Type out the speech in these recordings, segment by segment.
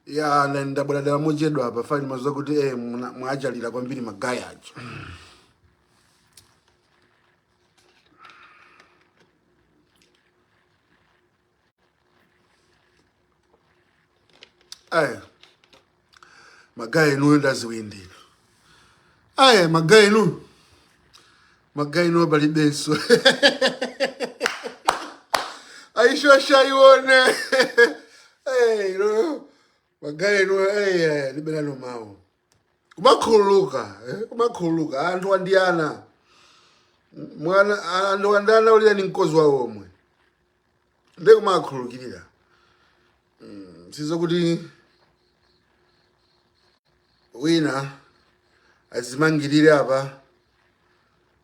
Ya, ndabwera dala mochedwa apa fani mazuwa kuti mwachalira kwambiri magaya aja. Magaya inuyo ndaziwindira. Ayi, magaya inu, magaya inuyo palibenso. Aishosha ione. Eh, ino magaya inuyo, libe nalo mawu. Kumakhululuka, kumakhululuka anthu andiyana. Mwana anthu andiyana ulira ni mkozi wawo omwe. Ndiye kumakhululukirira. Sizokuti wina azimangirire apa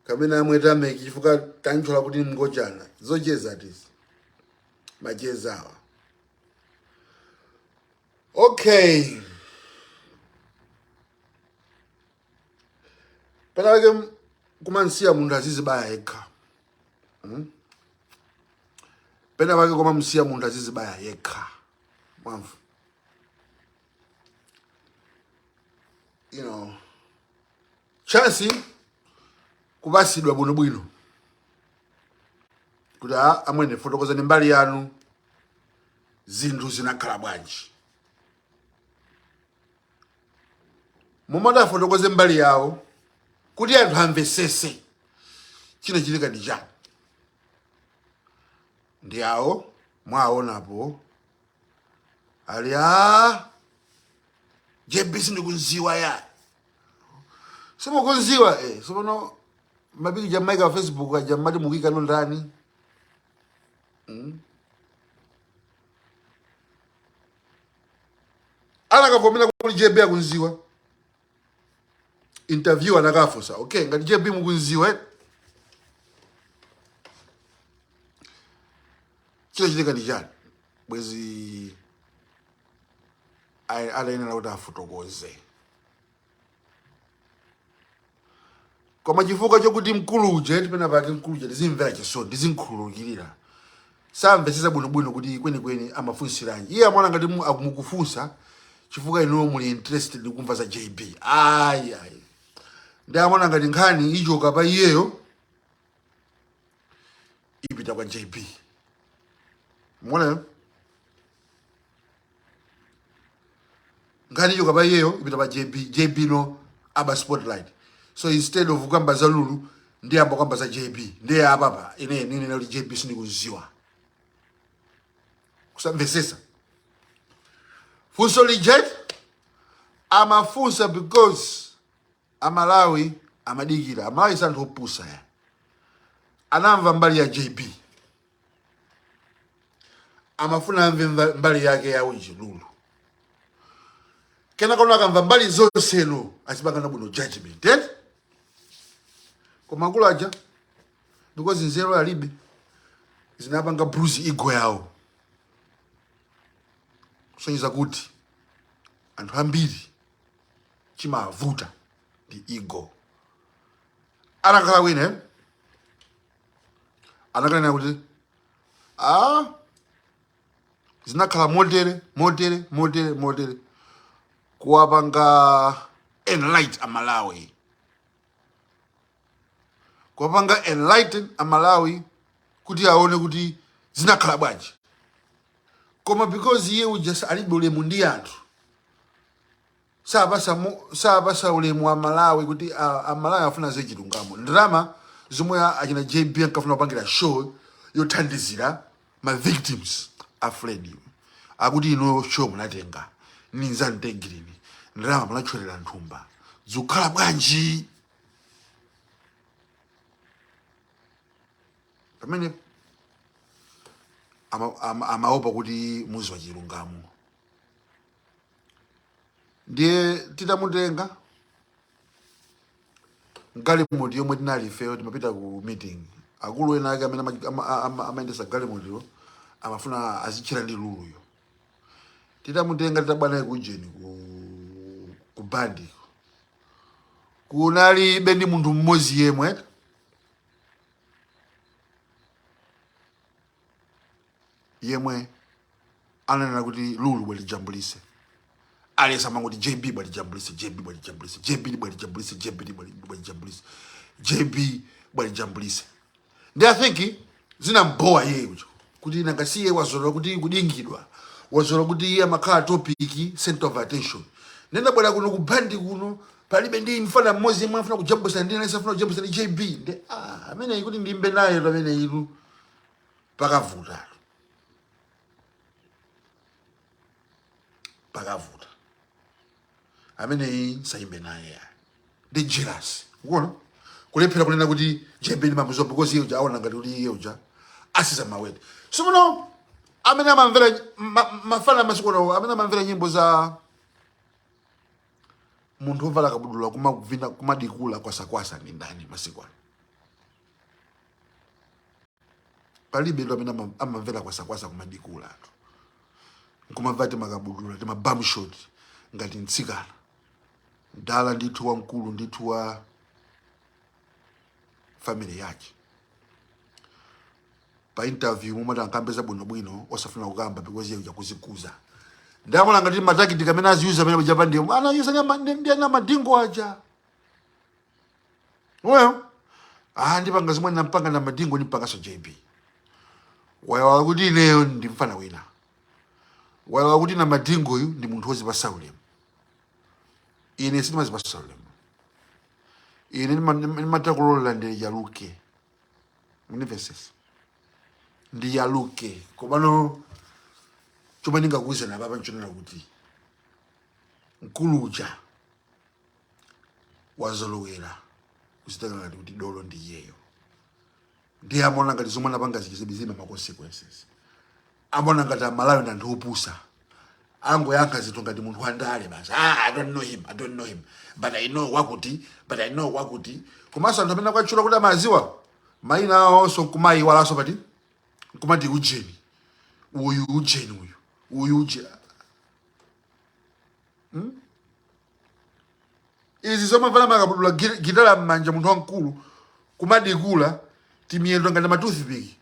kamene amweta meki chifukwa tanchola kuti mngojana zocheza tizi machezawa. Okay, penake kumansiya munthu azizibaya yekha. Pena pake kumamsiya munthu azizibaya yekha, mwamva? Chance kupasidwa bwinobwino kuti a amwene, fotokozani mbali yanu, zinthu zinakhala bwanji. Momwe afotokoze mbali yawo kuti anthu amvesese chinachitika ndi chani. Ndi awo mwaonapo ali a JB sindikunziwa ya simukunziwa. Sopono mapiki jamaika pa Facebook aja mati mukika no ndani? Anakavomera kuti JB akunziwa. Interview anakafunsa, okay, ngati JB mukunziwa, chinachitika ndi chani? Bwezi atayenera kuti afotokoze, koma chifukwa chokuti mkulu uja, pena pake mkulu uja tizimvera chisoni, tizimkhululukirira, samvetsetsa bwinobwino kuti kwenikweni amafunsiranji. Iye amaona ngati mukufunsa chifukwa inuyo muli interested kumva za JB. Ayi, ayi, ndi amaona ngati nkhani ichoka pa iyeyo ipita kwa JB. Muona, nkhani ichoka pa iyeyo ipita pa JB. JB no aba spotlight, so instead of kukamba za Lulu ndiyamba kukamba za JB. Ndiye apapa ine nine kuti JB sindikuziwa, kusamvesesa funso lija amafunsa because Amalawi amadikira. Amalawi si anthu opusa ya. Anamva mbali ya JB, amafuna amve mbali yake ya uji Lulu. Kenako akamva mbali zonseno azipangana bwino judgment, eh? Koma akulu aja, because nzeru alibe, zinapanga bruise ego yawo, kusonyeza kuti anthu ambiri chimavuta ndi ego. Anakhala wina, anakanena kuti ah, zinakhala motere, motere, motere, motere, kuwapanga enlight Amalawi, kuwapanga enlighten Amalawi kuti aone kuti zinakhala bwanji. Koma because iye uja alibe ulemu ndi anthu, sapasa ulemu wa Malawi kuti Amalawi afuna zachilungamo. Ndalama zomwe achina JB ankafuna kupangira show yothandizira ma victims a Fred, akuti ino show munatenga ninzamtengirini ndalama, munatchwerera nthumba, zikukhala bwanji pamene amaopa kuti muziwa chilungamo. Ndiye titamutenga galimoto yomwe tinali ifeyo, timapita ku meeting, akulu ena ake amene amayendesa galimotoyo amafuna azitchera ndi Luluyo. Titamutenga, titabwana kujeni ku bandi, kunalibe ndi munthu mmodzi yemwe yemwe ananena kuti Lulu bwelijambulise. Aliyense amangoti JB bwalijambulise, JB bwalijambulise, JB bwalijambulise, JB bwalijambulise, JB bwalijambulise. Ndi I think zinambowa iye ucho kuti nangasiye wazolowera kuti kudingidwa, wazolowera kuti iye amakhala topic, center of attention. Ndendabwera kuno ku bandi kuno, palibe ndi mfana mmodzi yemwe afuna kujambulisa ndi nese afuna kujambulisa ndi JB. Ndi amene kuti ndimbe naye pamene ilu pakavuta, pakavuta ameneyi nsayimbe naye ya ndi jealous. Ukuona kulephera kunena kuti JB ndi mamuzo because iye uja aona ngati kuti iye uja asiza mawete. So muno amene amamvera mafana masiku ano amene amamvera nyimbo za munthu wovala kabudula kumavina kumadikula kwasakwasa ndi ndani masiku ano? Palibe ndo amene amamvera kwasakwasa kumadikula anthu nkumamva timakabudula timabamshot ngati mtsikana mdala ndithu wamkulu ndithu wa family yake. Pa interview mumati ankambe zabwinobwino osafuna kukamba because iye uja kuzikuza ndamona ngati ma tactic amene aziyuza amene paja ndiyo anayuza ndi ana madingo aja. Well, ndipanga zimwe nampanga na madingo, ndimpangaso JB. Wayiwala kuti ineyo ndi mfana wina. Wayiwala kuti na madingo uyu ndi munthu wozipasa ulemu. Ine sindimazipasa ulemu. Ine ndimata kulolela ndiyaluke, munimvesesa, ndiyaluke. Komano chomwe ndingakuwuzeni apapa nchonena kuti mkulu uja wazolowera kuzitenga ngati kuti dolo ndi iyeyo. Ndiye amaona ngati zomwe anapanga zija zilibe ma consequences. Amaona ngati Amalawi ndi anthu opusa, angoyankha zinthu ngati munthu wandale basi. "Ah, I don't know him, I don't know him, but I know wakuti, but I know wakuti." Komanso anthu amene akatchula kuti amaziwa mayina awonso nkumayiwalanso pati nkumati ujeni uyu, ujeni uyu, uyu uje. Izi zomavala makabudula, gitala m'manja, munthu wamkulu kumadikula timiyendo ngati matoothpick,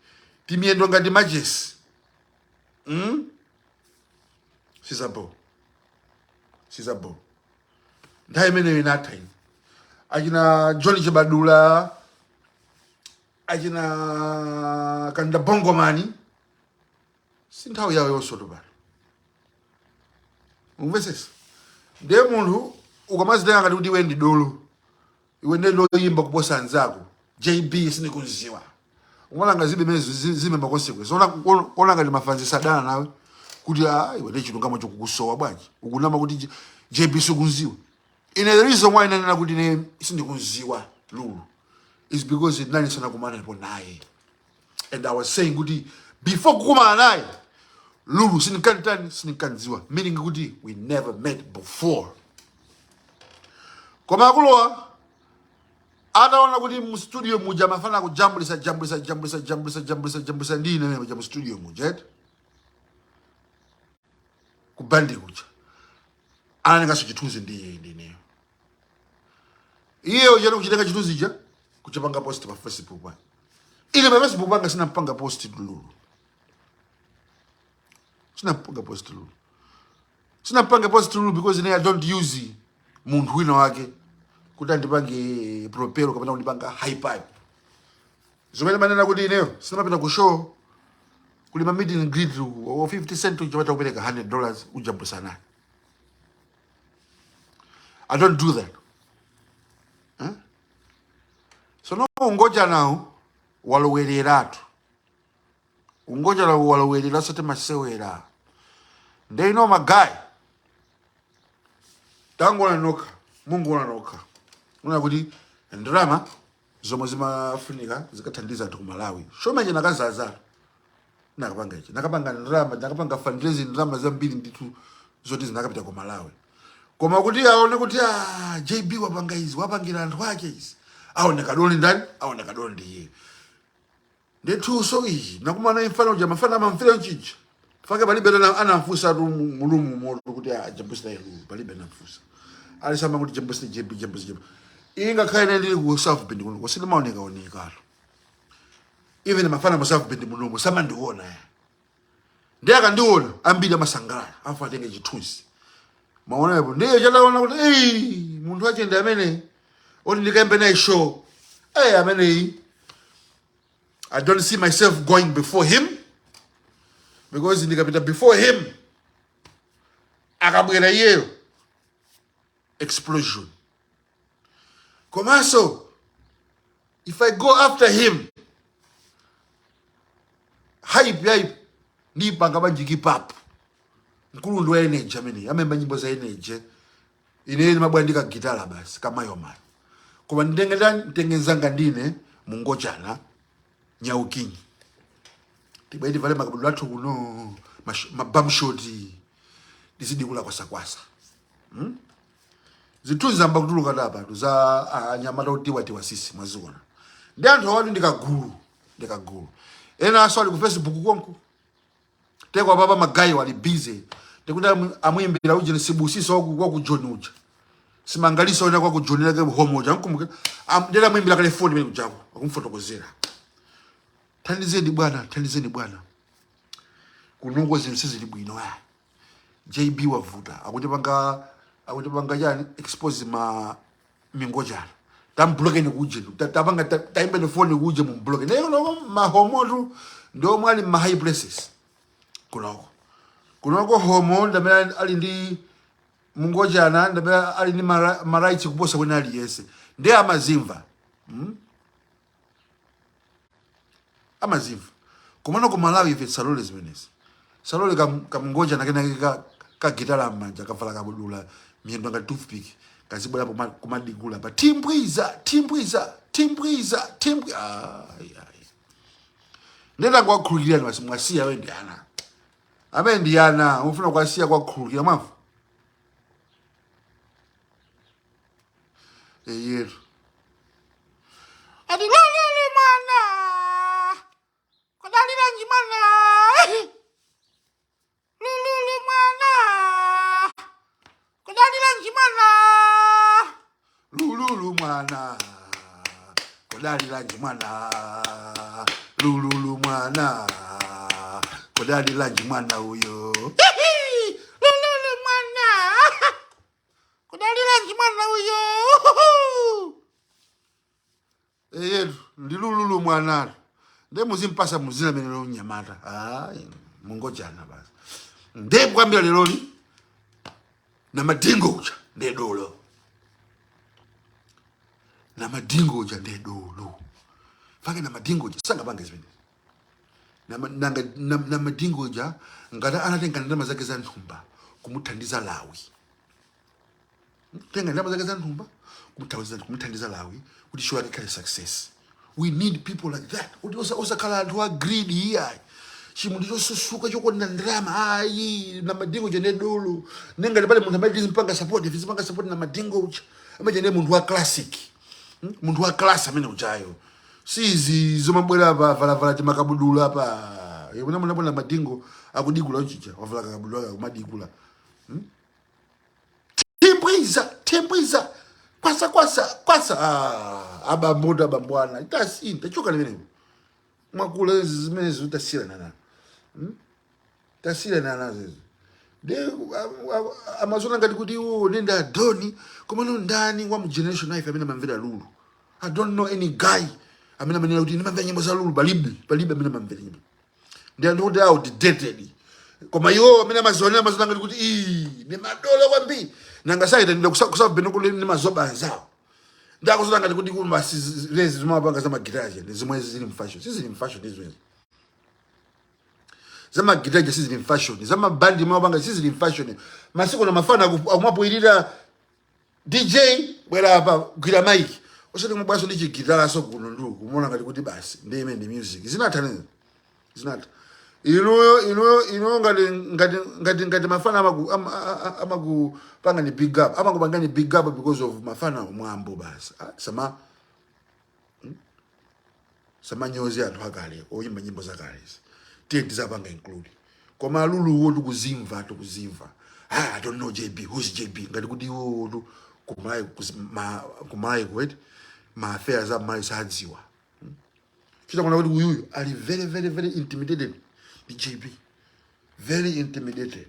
timiyendo ngati machesi, Sizabo, sizabo. Nthawi imeneyo inatha ine. Achina John Chibadula, achina Kanda Bongomani, si nthawi yawo yonso pano. Umvesesa? Ndiye munthu ukamazitenga ngati kuti iwe ndi dolo, iwe ndiye loyimba kuposa anzako, JB sindikuziwa, umalanga zibe mene zime ma consequences. Ona ngati mafanzi sadana nawe kuti ah, iwe ndi chilungamo chokukusowa bwanji, ukunama kuti JB sikuziwa. Ine the reason why nanena kuti ine sindikuziwa Lulu is because nani sanakumanapo naye, and I was saying kuti before kukumana naye Lulu sindikantani, sindikanziwa, meaning kuti we never met before. Koma akulowa ataona kuti mu studio muja mafana kujambulisa jambulisa jambulisa jambulisa jambulisa jambulisa ndi ine muja mu studio muja eti kubandi kuja anatenganso chithunzi ndi iye ndi ineyo. Iye uja kuchitenga chithunzi ija kuchipanga post pa Facebook panga. Ine pa Facebook panga sinampanga post Lulu, sinampanga post Lulu, sinampanga post Lulu because ine I don't use munthu wina wake kuti andipange propel kapena kundipanga hype up. Zomwe manena kuti ineyo sinamapita ku show kuli ma meet and greet uku, 50 cent uja pata kupereka $100 ujambulisa naye. I don't do that, eh? So no, ungoja nawo walowereratu, ungoja nawo walowerera sati masewera. Nde ino magayi tangoona nokha, munguona nokha una kuti ndalama zomwe zimafunika zikathandiza anthu ku Malawi shomenye nakazaza nakapanga ichi, nakapanga ndalama, nakapanga fundraising, ndalama zambiri ndithu zoti zinakapita ku Malawi. Koma kuti aone kuti ah, JB wapanga izi, wapangira anthu ake izi, aone kadoli ndani, aone kadoli ndi iye ndithu. So iyi nakumana mfano uja mafana amamfira nchija fake palibe anamfusa tu mulumu moto kuti ah, jambusira ilu palibe anamfusa alisama kuti jambusira JB, jambusira JB. Iyi ngakhale ine ndili ku South Bend kuno kusindimaoneka onekalo, even mafana mu South Bend munomu samandiona ya. Ndi akandiona ambiri amasangalala, afa atenge chithunzi. Maonapo ndiye chataona kuti ei, munthu wache ndi amene oti ndikaimbe naye show. Hey, ameneyi, I don't see myself going before him, because ndikapita before him, akabwera iyeyo, explosion. Komanso if I go after him, hype hype ndiyipanga bwanji keep up? Mkulu ndi wa energy amene amemba nyimbo za energy. Ine ndimabwera ndi kagitala basi, kamayomayo. Koma nditenge ndani? Nditenge nzanga ndine mungochana nyaukinyi, tibwere tivale makabudula athu kuno, mabamshoti, tizidikula kwasakwasa. Zithunzi zamba kutuluka tapatu za anyamata otiwatiwa sisi mwaziona ndi anthu awatu ndikagulu ndikagulu. Ena aso ali ku Facebook konko tekwa papa magayi wali busy ndikuti amuyimbira uje sibusiso waku John uja, simangaliso wena kwa ku John lake homo uja nkumbuke ndera amuyimbira kale phone imene kujako akumfotokozera, "Thandizeni bwana, thandizeni bwana, kunoko zinthu sizili bwino. Aya JB wavuta, akutipanga chani, expose ma mingochana, tamblokeni kuje, tapanga taimbeni phone kuje mumbloke." Naye kunoko mahomotu ndiomwe ali ma high places kunoko. Kunoko homo ndamene ali ndi mungochana, ndamene ali ndi ma rights kuposa kwina aliyense. Ndiye amazimva, Amazimva. Komano ku Malawi ife salole zimenezi, salole kamngochana kenake kagitala m'manja, kavala kabudula, miyendo ngati toothpick, kazibwerapo kumadikula pa timbwiza timbwiza timbwiza timbwi. Ayi, ayi, ndetango wakhulukirani basi, mwasiya. We ndi ana amene ndi ana mufuna kuwasiya, kwakhulukira mwamva eyetu. Ati lololo mwana kudaliranji mwana, lululu mwana kudaliranji mwana, lululu mwana kudaliranji mwana, lululu mwana kudaliranji mwana uyo, lululu mwana kudaliranji mwana uyo. Eyetu ndi lululu mwanalo, nde muzimpasa muzina mene lonyamata. Ayi, mungojana basi. Nde kuyambira leroli na madingo uja nde dolo, na madingo uja nde dolo fake. Na madingo uja sangapange zimenezi. Na madingo uja ngati anatenga ndalama zake za nthumba kumuthandiza Lawi, tenga ndalama zake za nthumba kumuthandiza Lawi kuti show yake ikhale success. We need people like that, kuti osakhala anthu a greedy iyayi, chimunthu chosusuka chokonda ndalama ayi. Na madingo uja ne dolo. Nengati pale munthu amene tizimpanga support, ife tizipanga support na madingo uja amene ne munthu wa classic. Munthu wa class amene ujayo, sizi zomabwera pa valavala timakabudula pa yomwe munabona madingo akudikula uchija wavala kakabudula akumadikula timbwiza timbwiza kwasa kwasa kwasa. Ah, abamboto abambwana itasinta choka limeneko mwakula zimene tasiyana na tasiyana nazo izo. De amazona ngati kuti iwo nenda adoni. Komano ndani wa mu generation life amene amamvera Lulu? I don't know any guy amene amanena kuti ndimamvera nyimbo za Lulu. Palibe, palibe amene amamvera nyimbo. Ndi anthu kuti outdated. Koma iwo amene amazionera amazona ngati kuti ii ni madolo kwambiri. Nanga sayitanidwa kusabena kuli ndi mazoba anzawo, ndakuzona ngati kuti kumba lezi zimapanga za magitaji ndi zimwe zili mfashion. Sizili mfashion izwezi za magitaji, sizili mfashion. Za mabandi mapanga sizili mfashion. Masiku na mafana akumapuyirira DJ, bwera apa, gwira mic, osati kumabwaso ndi chigitala so kuno ndu kumuona ngati kuti basi ndi imene ndi music. Zinatha nini? Zinatha. Inuyo ngati mafana amakupanga ni big up, amakupanga ni big up because of mafana mwambo basi. Ah, sama samanyoze anthu akale oyimba nyimbo zakale izi. Tiye tizapanga include. Koma aluluwo tikuzimva, tikuzimva. Ah, I don't know JB, who's JB? Ngati kuti iwowo kumalawi kumalawi kuweti ma affairs a Malawi sadziwa. Chita kuona kuti uyuyu ali very very very intimidated ndi JB, very intimidated.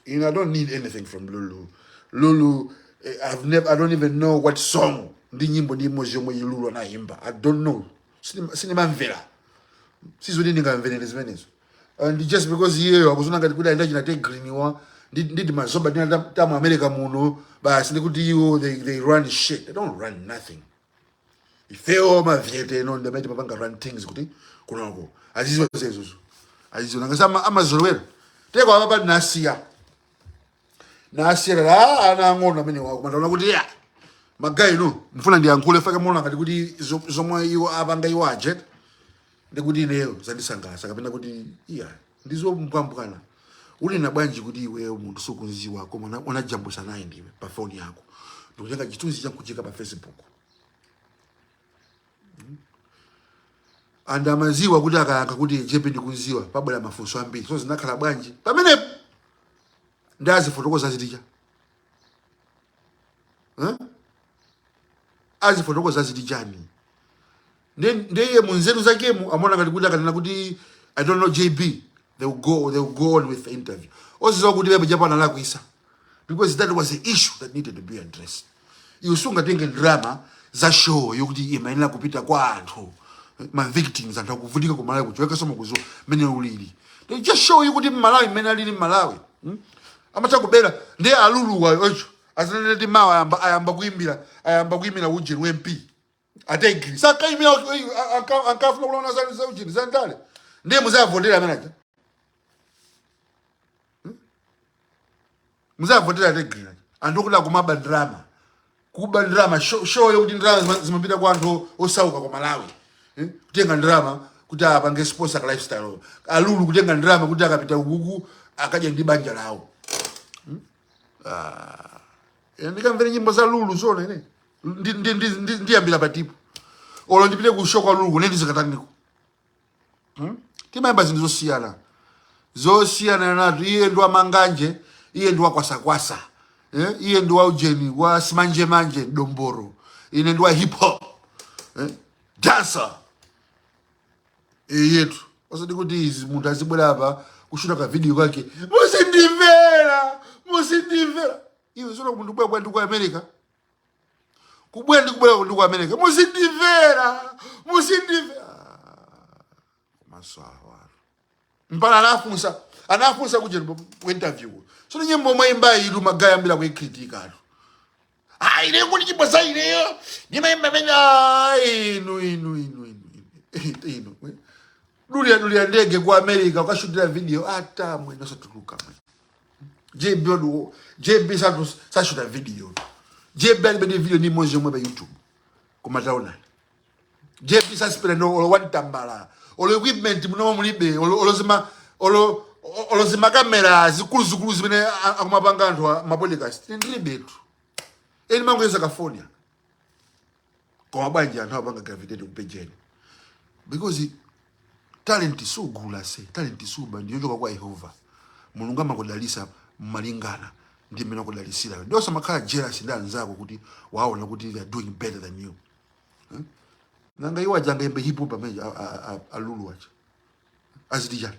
I don't need anything from Lulu. Lulu, I don't even know what song ndi nyimbo ndi imodzi yomwe Lulu anayimba. I don't know. Sinimamvera. Sizoti ndingamverere zimenezo. And just because iyeyo akuzona ngati kuti ayenda china Tay wa ndidi mazoba tina tamu America muno, basi ndikuti iwo they run shit. They don't run nothing. Ifewo mavyete ino ndamene timapanga run things kuti kunoko aziziwa zezozo, aziziwa nangasi amazolowera teko apa pali nasiya nasiya la ana ang'ono amene wako mandaona kuti ya magayi no mfuna ndiyankhule fake muona ngati kuti zomwe iwo apanga iwo aje ndikuti ineyo zandisangalatsa kapena kuti iya ndizombwambwana. Unena bwanji kuti iweyo munthu sukunziwa koma unajambusa naye ndiwe pa foni yako ndikutenga chithunzi chankuchika pa Facebook? And amaziwa kuti akayankha kuti JB ndikunziwa, pabwera mafunso ambiri. So zinakhala bwanji pamenepo? Ndazifotokoza ziticha, eh? Azifotokoza ziti chani? Ndiye munzeru zakemu amaona ngati kuti akanena kuti "I don't know JB," they will go on with the interview, oziwa kuti pepe Japan alakwisa, because that was the issue that needed to be addressed. Iwe sungatenge drama za show yokuti imayenera kupita kwa anthu, ma victims, anthu akuvutika ku Malawi kuchoka somo kuzo mmene ulili. They just show you kuti Mmalawi mmene alili Mmalawi, Amatha kubera. Ndiye aluluwa ocho azinene ti mawa ayamba kuimbira, ayamba kuimira ujeni MP ategri sakaimira, ankafuna kulona za ujeni za ndale. Ndiye muzavotera amene aja, Muzavotera ategri aja, anthu okuti akumaba drama, kuba ndrama, show yokuti ndrama zimapita kwa anthu osauka kwa Malawi, eh? Kutenga ndrama kuti apange sponsor ka lifestyle, alulu kutenga ndrama kuti akapita ukuku akadya ndi banja lawo. Ine ndikamvere nyimbo za Lulu zona ine ndiyambira patipo olo ndipite ku show kwa Lulu kune ndizikataniko. Timayamba zinthu zosiyana zosiyana natu. Iye ndi wamanganje, iye ndi wakwasakwasa, eh? Iye ndi wa ujeni wa simanjemanje domboro, ine ndi wa hip hop, eh? Dancer yetu, osati kuti izi munthu azibwera apa kushuta ka video kake, "Musindimvera, musindimvera." Iwe zona munthu kubwera ndi ku America, kubwera ndi kubwera ndi ku America, "Musindimvera, musindimvera." Masawa mpana anafunsa kuja ku interview, so nyimbo mwaimba ilu magaya ambira kuikritika atu. Ah, ine kuti nyimbo za ineyo ndimayimba mene. Ah, inu inu inu inu inu inu dulia dulia ndege ku America ukashutira video ata mwene osatuluka mwene. JB odu JB satu sashuta video. JB alibe ndi video ni imodzi yomwe pa YouTube, koma taonani JB saspera ndo olo one tambala, olo equipment munomo mulibe, olo zima olo zimakamera zikuluzikulu zimene akumapanga anthu ma podcast ndilibetu. Eni mangoyeza kafoni aka. Koma bwanji anthu apanga gravitate kupejeni? Because talent sugula se, talent suba, ndiyochoka kwa Yehova Mulungu. Amakudalisa malingana ndi mmene akudalisira. Ndiyo samakhala jealous ndi anzako kuti waona kuti they are doing better than you. Nanga iwo aja angaimbe hip hop amene alulu aja aziti chani?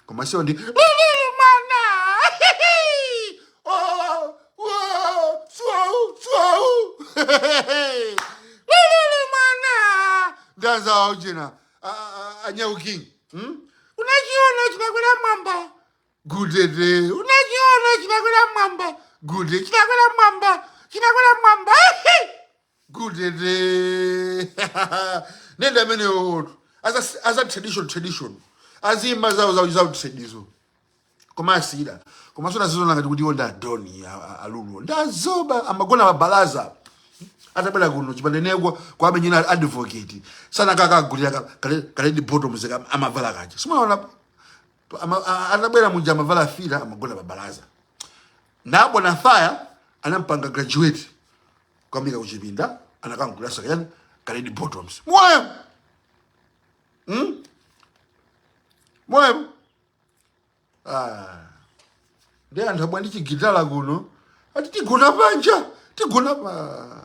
Koma siwo ndi lili mwana. Oh, oh, swau swau lili mwana ndanza ujina anyau king, Unachiona chinakwera mwamba gudede, unachiona chinakwera mwamba gude, chinakwera mwamba, chinakwera mwamba gudede. Nenda amene otu aza tradition azimba zawo zawo zawo tradition, koma asida, koma sona zizona ngati kuti iwo ndi adoni alulu ndazoba amagona mabalaza. Atabwera kuno chipandeneko kwa amenyina advocate sana kakagulira kale bottoms amavala kaja simaona atabwera muja amavala fila, amagona mabalaza. Nabona fire anampanga graduate kwamika kuchipinda, anakangulira sakayani kaledi bottoms moyo, Moyo. Ah. Ndi anthu abwa ndi chigitala kuno ati tigona panja, tigona pa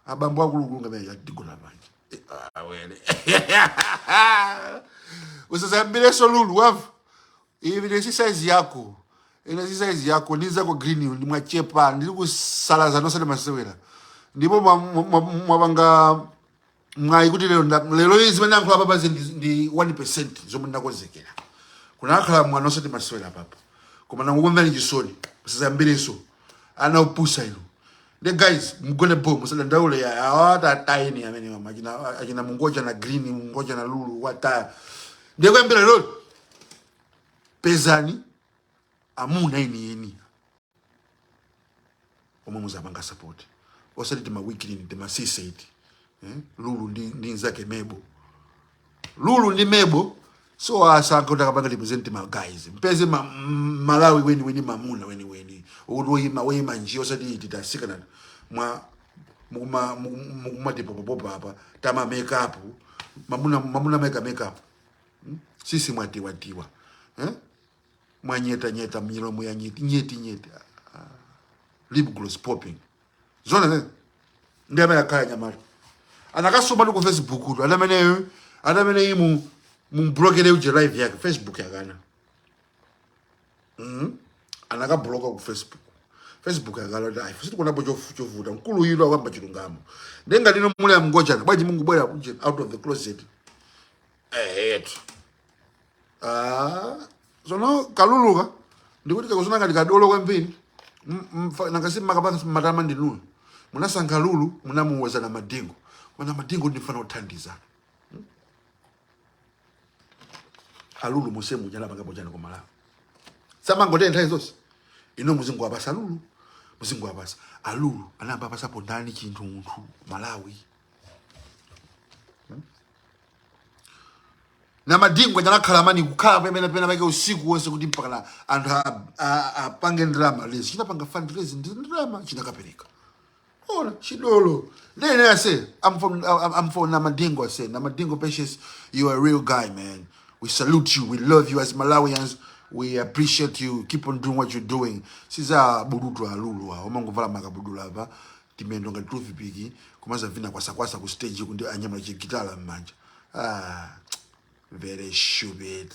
abambo akulukulu ngamene ati tigona panja. Eh, ah, wele usasambireso Lulu, wamva? Ivi si size yako. Ine si size yako ndi zako green ndi mwachepa, ndili kusalaza nosati masewera. Ndipo mwapanga mwayi kuti lero lero izi zimene yankhula papazi ndi 1% zomwe ndakonzekera. Kunakhala mwana osati masewera papa, koma nangokumvani chisoni, musazambirenso ana opusa inu. Ndi guys, mugone bo, musadandaule. Awatataini amene achina achina mungoja na green, mungoja na lulu wataya. Ndiye kuyambira lero pezani amuna enieni omwe muzapanga support, osati tima weakling, tima suicide, eh? Lulu ndi nzake Mebo, Lulu ndi Mebo. So asankha kuti akapanga represent ma guys. Mpeze Malawi weni weni, mamuna weni weni, ukuti woyima woyima nji, osati titasikana mwa mukuma mukumati popopopa apa tama make up, mamuna mamuna make make up. Sisi mwatiwatiwa, eh? Mwanyeta nyeta milomo ya nyeti nyeti nyeti, lip gloss popping zona ne. Ndi amene akhala nyamata anakasoma ndi ku Facebook tu anamene anamene imu mumblokere uje live yake Facebook yakana. Anakabloka ku Facebook, Facebook yakana kuti ayi, sitikuonapo chovuta, mkulu yilo akamba chilungamo. Ndenga lino muli amngojana bwanji mungubwera uje out of the closet etu. Ah, sono kaluluka ndikuti kakuzona ngati kadolo kwambiri. Nangasi makapanga matama ndinuyo munasankha Lulu, munamuweza na Madingo, mana Madingo ndifana kuthandiza alulu musemu jana pangapo jana kumala samangote nthawi zonse ino muzingo apasa Lulu, muzingo apasa alulu anayamba apasapo ndani chinthu munthu Malawi na Madingo anakhala mani kukhala pamene pena pake usiku wonse kuti mpaka na anthu apange ndalama lezi chinapanga fundraising ndi ndalama chinakapereka ona chidolo. Then I say I'm from Namadingo. I say, Namadingo Patience, you are a real guy, man. We salute you, we love you as Malawians, we appreciate you. Keep on doing what you're doing. Siza burutu alulu omangovala makabudula apa timendo ngati toothpick, kumaza vina kwasakwasa ku stage kundi anyamula chigitala m'manja. Ah, very stupid.